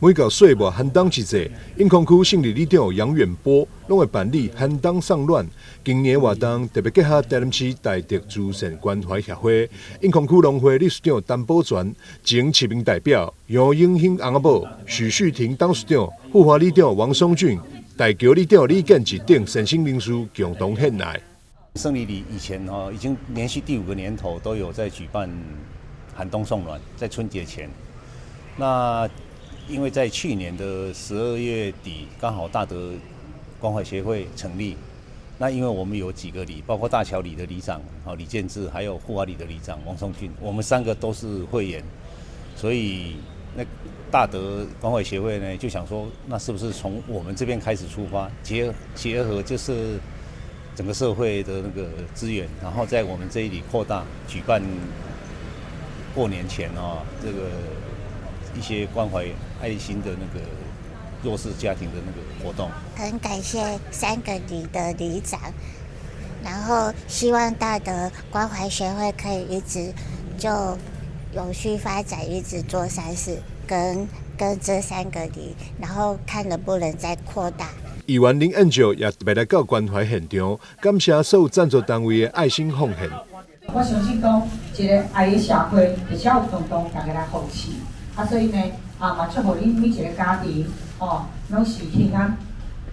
每到歲末寒冬時節，永康區勝利里長楊遠波攏會辦理寒冬送暖。今年活動特別結合台南市大德慈善關懷協會、永康區農會理事長陳寶全、前市民代表楊英興翁仔某、許旭庭董事長、富華里長王松俊、大橋里長李建志等善心人士共同獻愛。勝利里以前哈已經連續第五個年頭都有在舉辦寒冬送暖，在春節前。那因為在去年的12月底，剛好大德關懷協會成立。那因為我們有幾個里，包括大橋里的里長啊李建志，還有富華里的里長王松俊，我們三個都是會員，所以那大德關懷協會呢就想說，那是不是從我們這邊開始出發，結合就是整個社會的那個資源，然後在我們這裡擴大舉辦過年前啊，這個一些關懷愛心的那個弱勢家庭的那個活動。很感謝三個里的里長，然後希望大德關懷協會可以一直就永續發展，一直做善事，跟這三個里，然後看能不能再擴大。議員林彥照也特別來到關懷現場，感謝所有贊助單位的愛心奉獻。我相信講，一個愛的社會，而且有共同大家來扶持，啊，所以呢，啊嘛祝福恁每一個家庭，吼，攏是平安，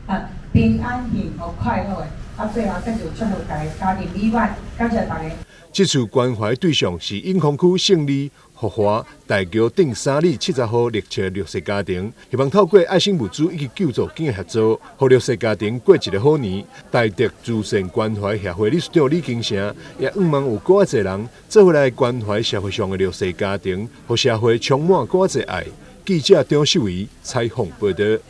啊，平安幸福快樂的。啊，最後再就祝福大家家庭美滿，感謝大家。這次關懷對象是永康區勝利、福華、大橋等三里70戶67弱勢家庭，希望透過愛心物資以及救助金的協助，予弱勢家庭過一個好年。大德慈善關懷協會理事長李金城也向望有閣較濟人做伙來關懷社會上的弱勢家庭，予社會充滿閣較濟愛。記者張秀儀採訪報導。